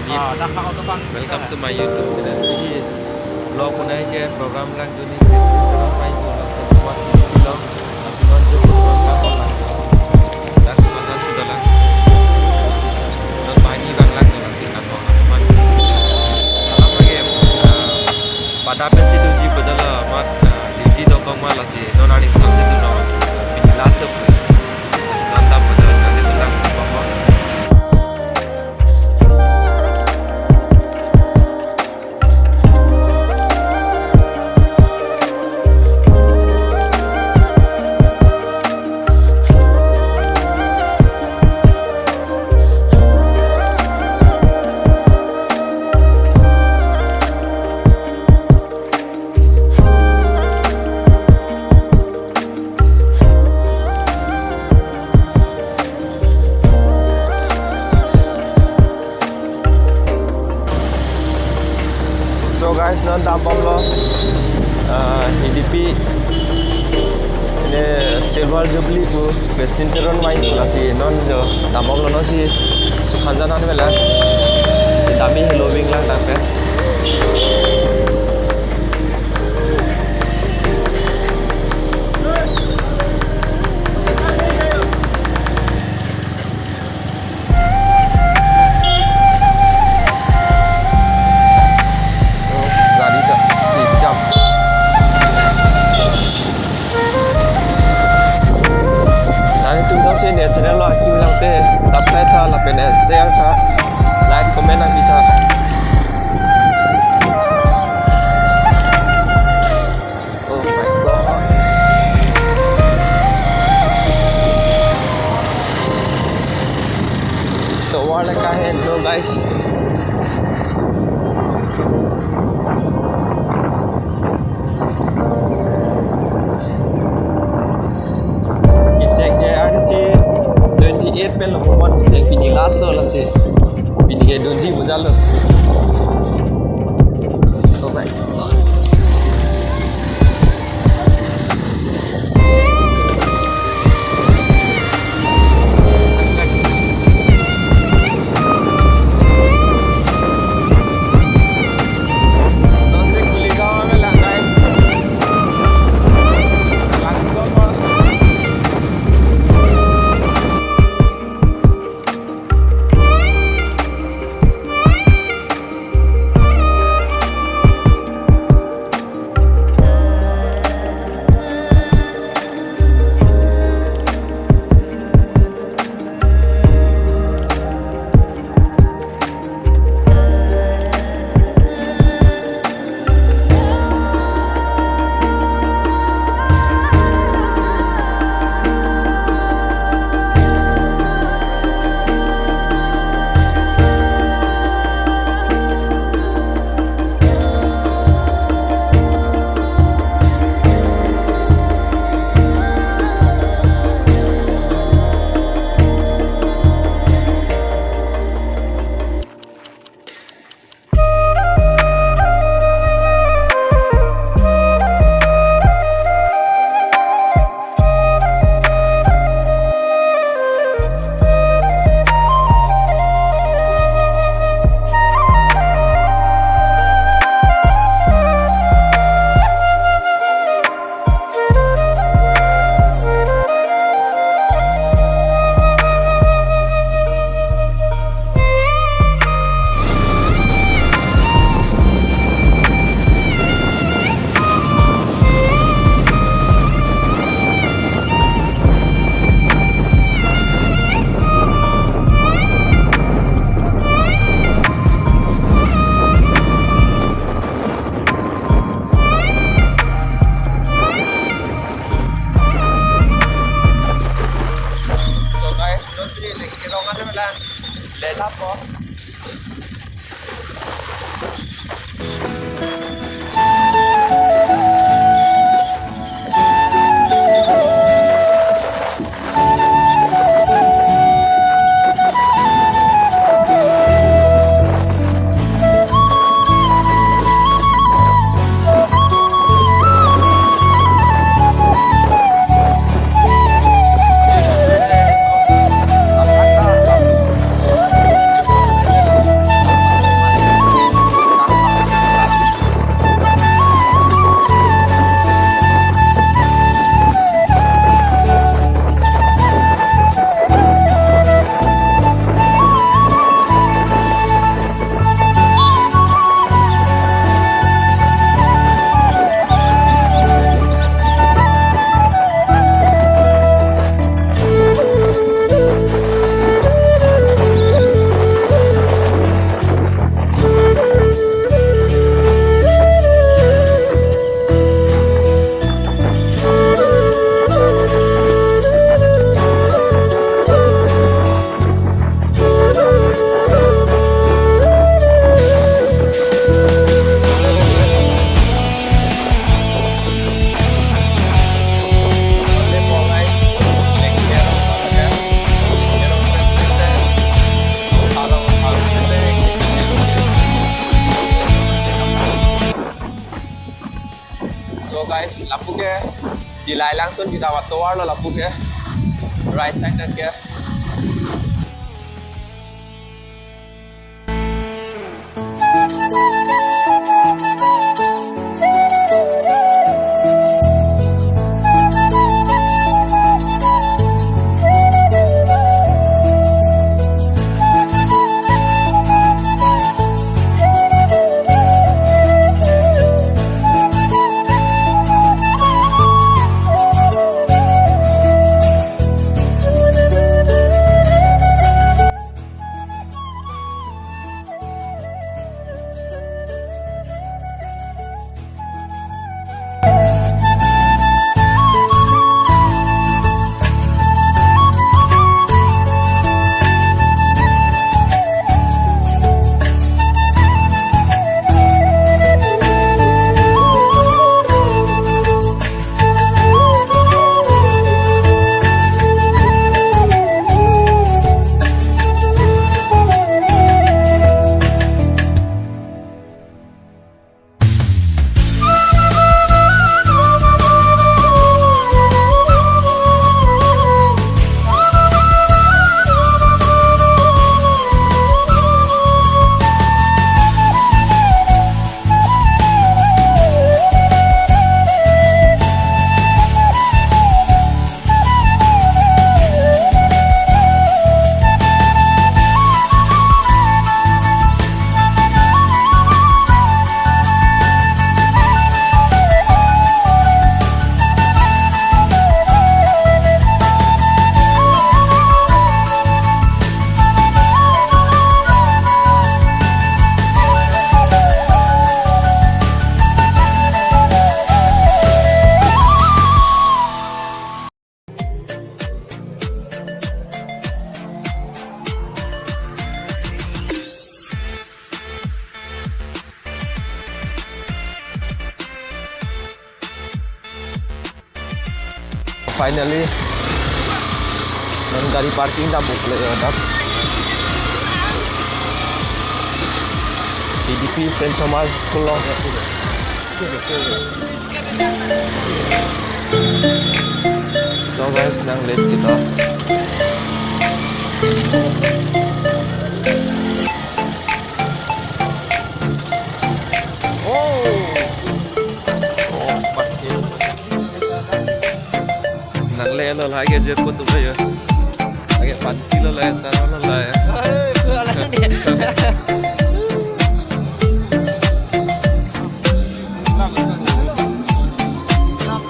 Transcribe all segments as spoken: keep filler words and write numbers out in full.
Ah, dak hak auto bang. Welcome to my YouTube channel. Pini vlog konai ke program lang duni Christian Teron mai pun laso mas ini vlog. Laso non je program ko lang. Dak semangan sudah lang. Non banyi bang lang laso kan ko man. Alam lagi, ah, pada pensi dunji pajala mat, ah, duty dokok ma lasi non aning samse dun lo. Pini last dok. Lasi non dam pajala kan itu lang. So guys, non dambomlo, ah, Hidipi ini Silver Jubilee pu Christian Teron mai pu lasi non jo dambomlo, non si sukhanjan an vela. Dami hello bing lang tangte. Gari ta, eh, jam. Nangtum tangsi ne channel lo akim lang te subscribe tha lapen share tha, like comment nangpi tha. Oh my God. Tovar le kahe lo, guys. Kecheng ke arnisi twenty eight pen lo, mon kecheng pini last lo lasi. Pini ke dunji bujal lo. Oh my God. So guys, no sri lengki rong ano mela lelap po. Lapu ke Dillai Langsun kita wa tovar lo lapu ke. Right side ke. Finally, non gari parking ta book le dak. T D P Saint Thomas School lo. So guys, nang late kita. Oh. Oh, pas ya. Nang le lo lagi aja foto ya. Lagi panti lo lah, sana lo lah ya.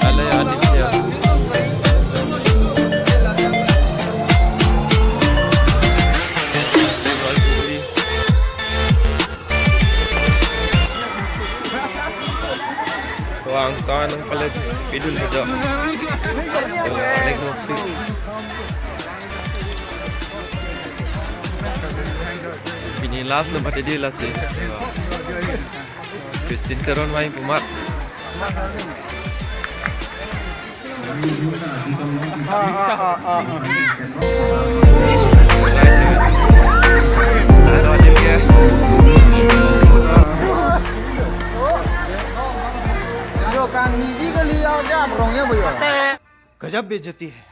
Ala ya, Aditya. Wang sa nang palit pidun aja. Alek no. Pini last na pati di last eh. Christine Teron main pumat. Yo, kang hidi kali aja, brong ya, boyo. गजब बेइज्जती है।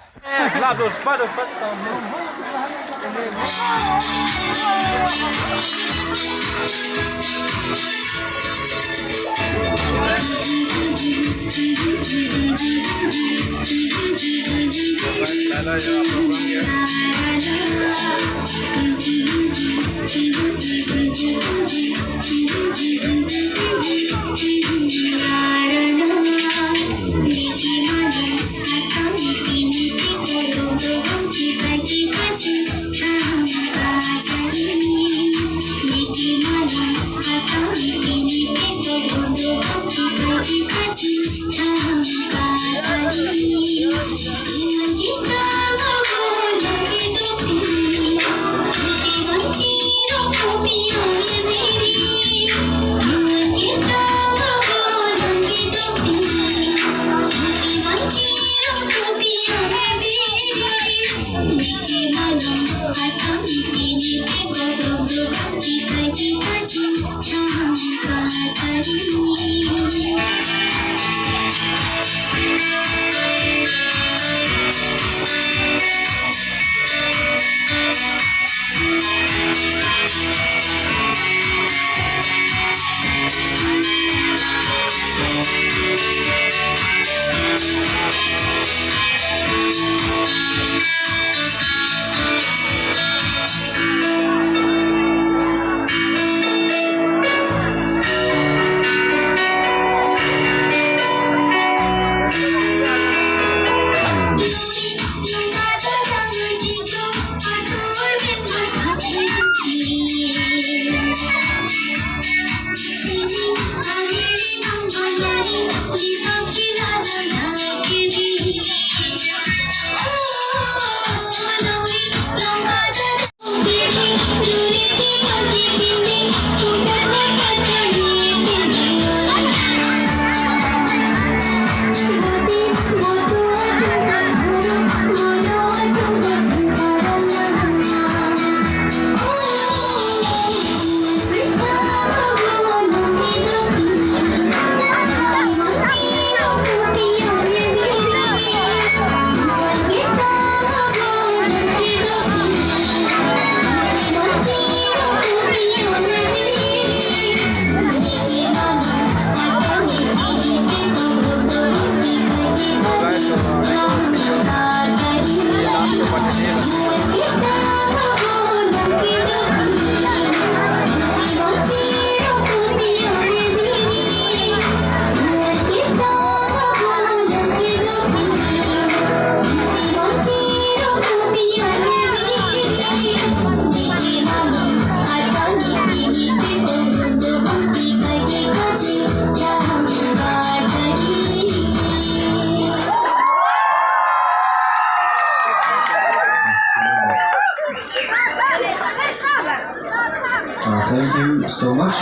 Uh, thank you so much.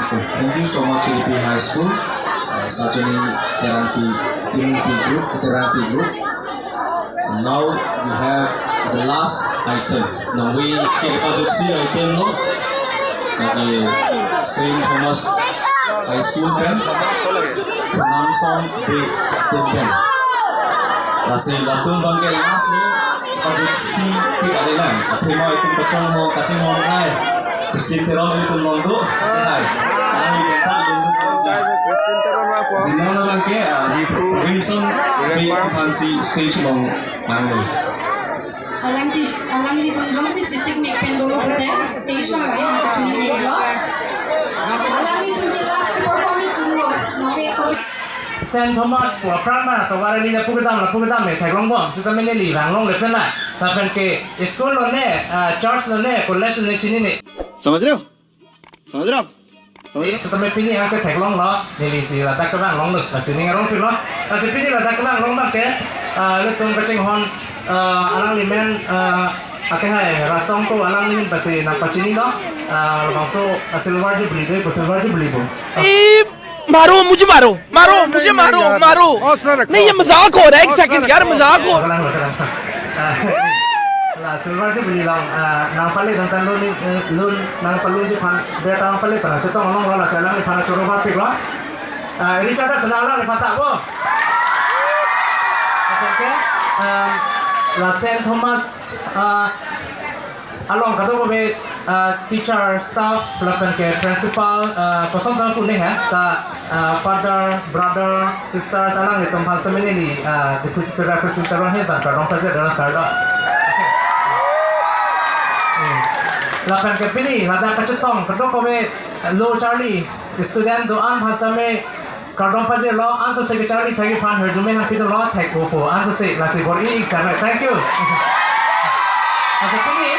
Okay, thank you so much, A P High School. Uh, Sajoni Terangpi, Terangpi Group, Terangpi Group. Now we have the last item. Nangve kepajuksi item lo. Lake Saint Thomas High School pen Namsong Bey atum pen. Lasi latum abang ke last ni pajuksi tik adelang. Athema itum kachonghong kachinghong ai. Christine Teron itum long do. Ai. Ai, kita long do. Christine Teron ma po. Jina abang ke, ah, Robinson Bey aphansi stage along nanglo. Alangli, alanglitum jongsi chesik mek pen dolo pute, stage along ya, hasi chuni mek lo. Alanglitum ke last ke perform itum lo, nangve ko. Saint Thomas pu apran ma, tovar ali lapu kedam, lapu kedam, eh, theklong bom, sitame neli vanglongle pen la, lapen ke school lo ne, ah, church lo ne, college lo ne chinine. समझ रहे हो? समझ रहे हो आप? समझ रहे हो? Sitame pini angke theklonglo, nelisi ladak kevanglonglo, lasi ning arong pilo. Lasi pini ladak kevanglong abang ke, ah, ilitum kachinghon, ah, alangli men, ah, ake hai, Rasong ko alangli pasi nangpachinilo, ah, labangso, ah, silver jubilee do, ipo silver jubilee bo. ए, मारो, मुझे मारो, मारो, नहीं, मुझे नहीं, मारो, नहीं, यार। मारो। हौसला रखो, नहीं, ये हौसला। मजाक हो रहा है, एक हौसला सेकंड, यार, रखो। मजाक हो रहा है। Kalang, kalang. Ah, la silver jubilee along, ah, nangpale tangtan lun, eh, lun, nangpalunji aphan, beta nangpale tang chetong along lo, lasi alangliphan choro bapik lo. Ah, ini catat sana alangliphan ta bo. Oke, um, la Saint Thomas, ah, along kadokave, ah, teacher, staff, lapen ke principal, ah, koson tang kuning ha, ta, ah, father, brother, sisters, alanglitum aphan sitame neli, ah, Deputy Secretary Christine Teron ahin abang kardom pajir, kardom. Hmm. Lapen ke pini, ladak kachetong, kadokave, ah, lo charli, student do-an aphan sitame, kardom pajirlo, ansose kecharli thekji aphan hirjume hangpi dolo, thek-o po, ansose lasi bor-i ik charli, thank you. Lasi pini,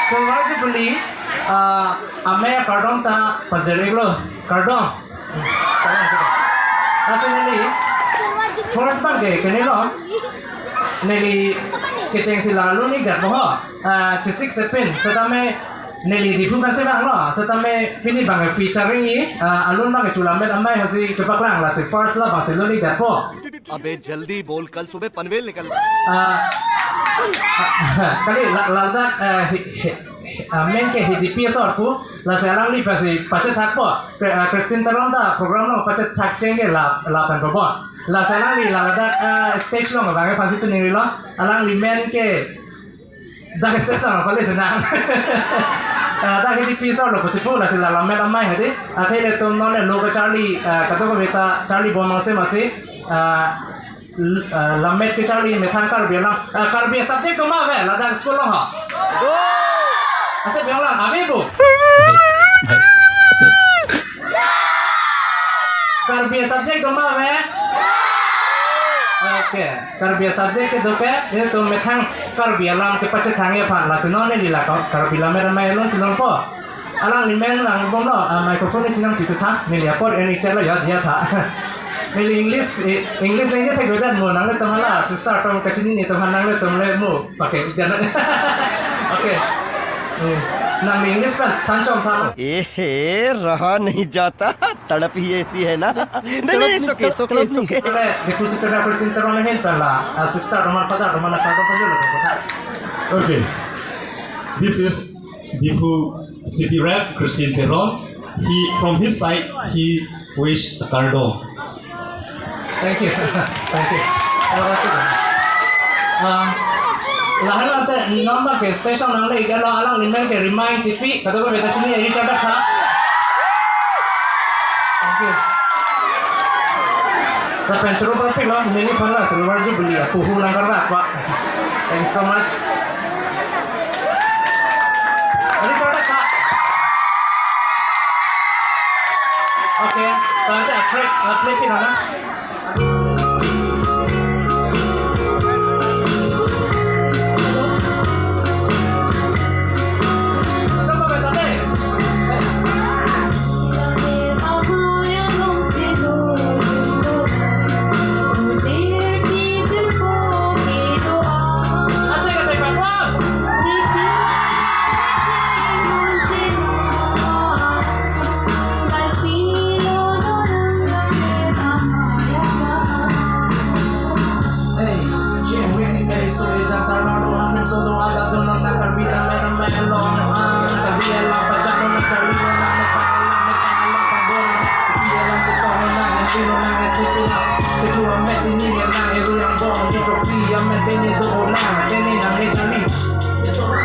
silver jubilee, ah, amei akardom ta pajir iklo, kardom. Lasi neli, first abang ke, kenelo, neli kechengsi la lun ik det mo ho, ah, chesik sepin, setame, neli Diphu pensi vanglo, setame pini abang featuring i, ah, alun abang chulamet amei hosi kepaklang lasi first labangsi lun ik det po. अबे जल्दी बोल, कल सुबह पनवेल निकलना है। Ah, kali la, ladak, ah, hi, hi, hi, ah, men ke Hidipi asor pu, lasi alangli pensi pachethak po, Kri-, ah, Christine Teron ta program along pachethak chengke la, lapen po. Lasi alangli la ladak, ah, stage along abang aphansi tuning rilo. Alangli men ke dak stage along kali senang. Ah, dak hidi pisar lo pusipu lasi la lammet amei hadi. Athe ilitum non lo kacharli, ah, kadokave ta charli bom mangse masi. Ah, l-, ah, lammet kacharli methang Karbi alam. Ah, Karbi subject do ma ave ladak school along ha? Ase biang lang ave bu. Karbi subject do ma ave? Okay. Karbi subject kedo ke, ilitum methang Karbi alam kepachethang aphan lasi non neli la Kar-, Karbi lammet amei alongsi longpo. Alangli men lang bomlo, ah, microphone isi nangpithu tha, neli apor en ichalo ya dia tha. Neli English, eh, English nangje thekvedet mo nanglitum hala, sister atum kachinine atum aphan nanglitum le mo pakai dia na. Okay. Eh, nangli English pen than chom tha. ए हे, रहा नहीं जाता, तड़प ही ऐसी है ना। नहीं, नहीं, नहीं, it's okay, it's okay, it's okay। Kele, di kursi kena kursi teron ahin pala, ah, sister atum aphan, father atum aphan, father atum aphan. Okay. This is Diphu City Rep Christian Teron. He, from his side, he wish a kardom. Thank you. Thank you. Terima kasih. Ah, lahen ante non abang ke stage along nangle-iklo, alangli men ke remind tipi, kadokave ta chini eri chadak tha. Thank you. Lapen choro parpiklo, neli aphan la Silver Jubilee apuhu nangkarvak pa. Thank you so much. Eri chadak tha. Okay, tangte a track, uh, play pi nang.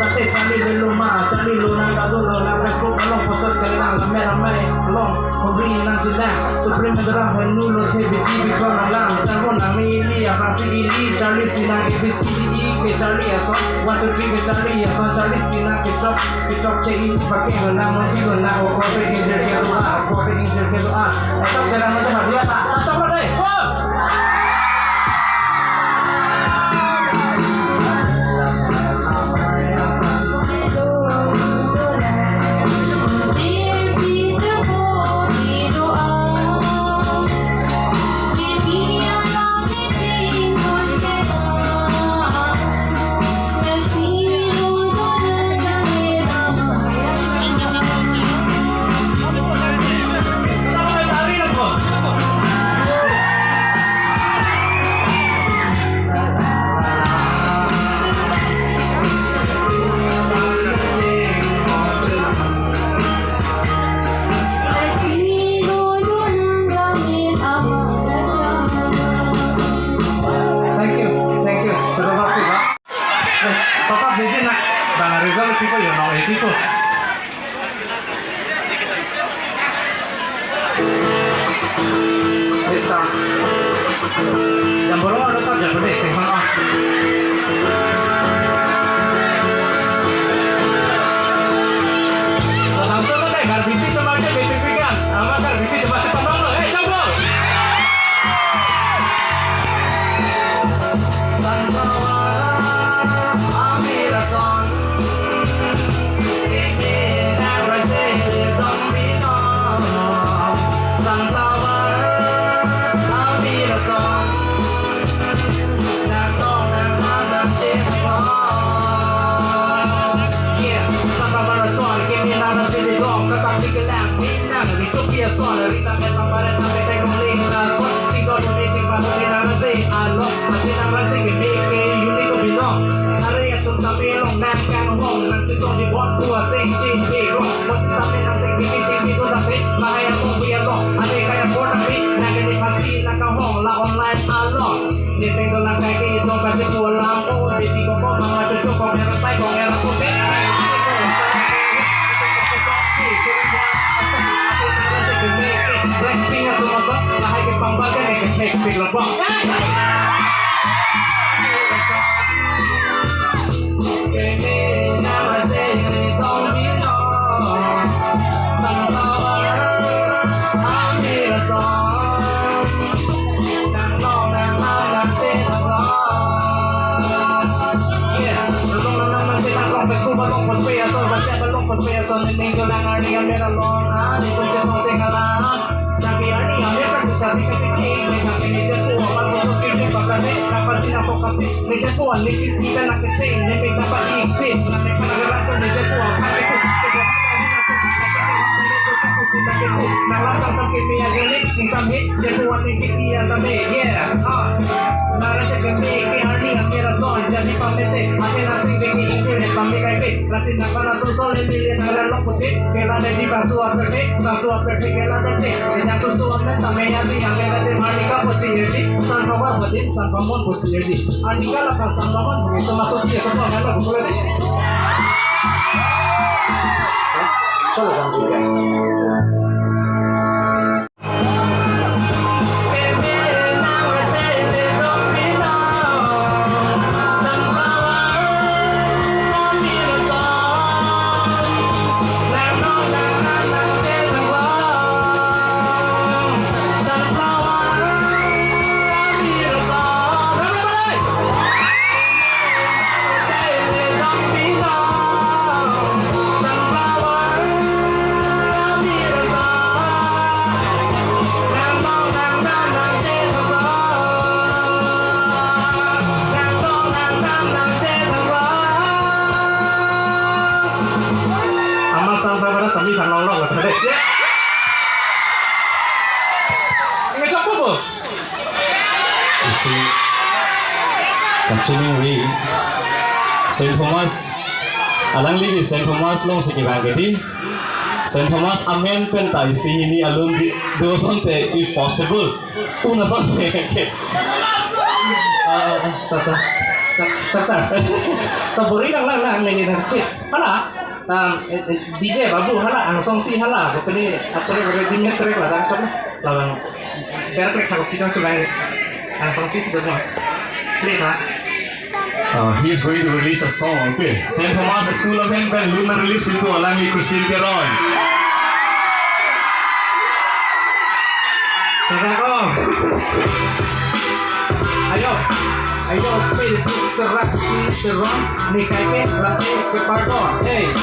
Tate charli lelo ma, charli lonang, kadokave lonang, Facebook along post kali nang, lammet amei along, kobri nang chinang, Supreme Dram henu lo the biti bikon alam, tabo nang me ili, aphrangsi ili, charli si nang A B C D E, ke charli ason, one, two, three, ke charli ason, charli si nang kechok, kechok che i, pakai lonang, mati lonang, o kote injir ke doa, o kote injir ke doa, kechok che nang mati hadiah ta, kechok mati, go! Thank you, thank you. Terima kasih, Pak. Eh, Papa, dejin na. Bang Rizal, people, you know, eh, people. Mister. Jamboro ada tak jago deh, sing mana? Langsung aja, Garbiti cuma aja, Garbiti kan. Ama Garbiti cuma si Panong lo, eh, Jamboro. Blackpink atum ason lahai kepangbalkan ke fake fake lo bang. Chalo, dam juga. Amat sampai pada sami kan longlong, betul deh. Ini coba, Bu. Isi kachiningri Saint Thomas, alangli Saint Thomas alongsi kevang ke dei. Saint Thomas amen pen ta isi hini alun di, do asonte if possible. Un asonte ke. Ah, ta, ta, ta, ta, sa. Ta buri lang lang lang nini ta cik. Hala, um, eh, eh, D J Babu hala, angsong si hala, ko pini atrek ready made trek la dang kan, labang ber trek thak kita coba angsong si sudah mau. Play ha. Uh, he is going to release a song, okay? Saint Thomas School of Health pen lun release itu alangli Christian Keron. Tengah ko. Ayo, ayo, play the Christian Keron, ni kaike, lape ke pardon. Hey,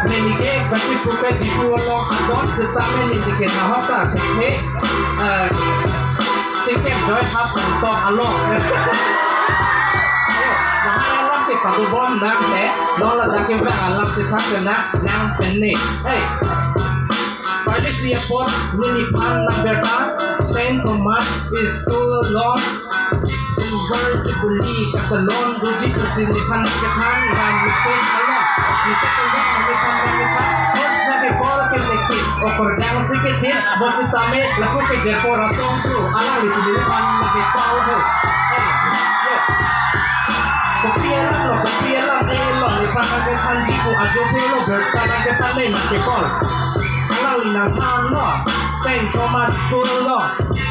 neli ke, kasi pupe di pulo adon, setame neli ke nahok ta, hey, eh, tiket joy hap untuk along. Ayo, mahal alam ke padu bom nang he, non ladak kevang alam sitha kena nang pene. Hey, parlisi apot neliphan nang berta, Saint Thomas is too long. Silver Jubilee katalon doji pusi neliphan kethan ram mistake along. Mistake along neliphan nang kethan. Host nang ke call ke leke. Okorjang si kethin. Bos tame lapu ke jepor asong tu. Alanglisi neliphan nang ke call ho. Eh, yo. Kopi alam lo, kopi alam, eh, lo, neliphan nang kethan jiku ajo pelo berta nang kethan le nang ke call. Alangli nangthan lo. Saint Thomas School lo.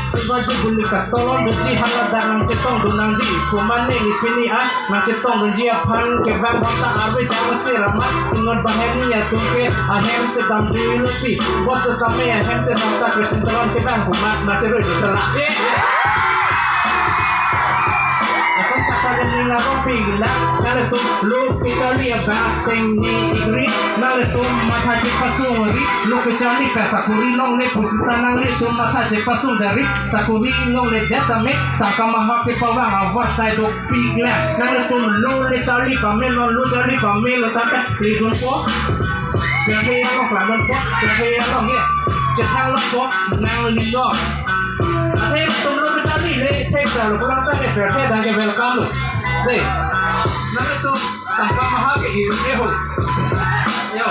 Silver Jubilee katalon doji hala dak nangchetongdun nangji. Komat neli pini an nangchetongdunji aphan kevang bonta arve jam si ramat ingot banghini atum ke ahem chedam dui lo si. Bos tame ahem chedam ta Christian Keron kevang komat nangcherui do chala. Ason ta kali nila ropi la, nangtum lo pitali abang teng ni igri, nangtum matha chepasung ri, lo pitali ka sakuri longle pusita nanglitum matha chepasung dari. Sakuri longle det tame, tangka maha kepavang avar sai dopik lang. Nangtum lo le charli pame, non lo charli pame, lo tangka lidun po. Berke along kladun po, berke along ye. Chethang lo po, nangli lo. Athe tum lo charli le, the sa lo, pulang ta le, berke dan ke welcome lo. Dei. Nangtum tangka maha ke hiru ke ho. Yo.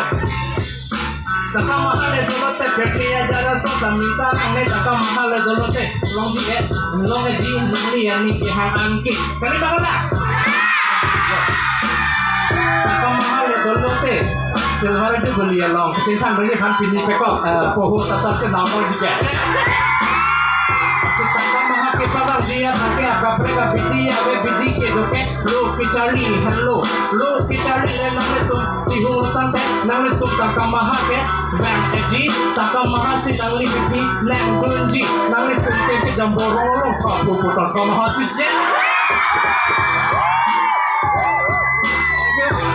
Tangka maha le dolote, berke ya jara so, ta minta nangne tangka maha le dolote. Long di eh, long eh di, long di ya ni ke hang an ke. Kali ba kata? Tangka Silver Jubilee along kachingthang ri phan pini pekok, eh, poho tasar ke namoi dike. Sitangka maha ke padang dia thake akaprek abidi ave bidi kedo ke lo kecharli, hello lo kecharli le nanglitum tihung tangte nanglitum tangka maha ke bang eji tangka maha si nangli pipi nang dunji nanglitum ke ke jamboro lo kapu pu tangka maha si ye.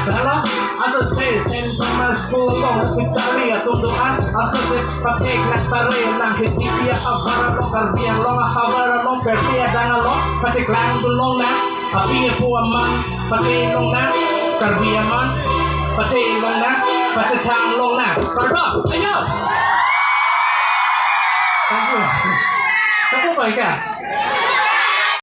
Hello, asose Saint Thomas School along kecharli atum do-an, asose pathek nang tare nang heti pia havar along Karbi Anglong havar along perti adang along pacheklang dun longnang, api apo aman pate longnang, Karbi aman pate longnang, pachethang longnang. Kardom, ayo. Thank you. Kapu baik ya?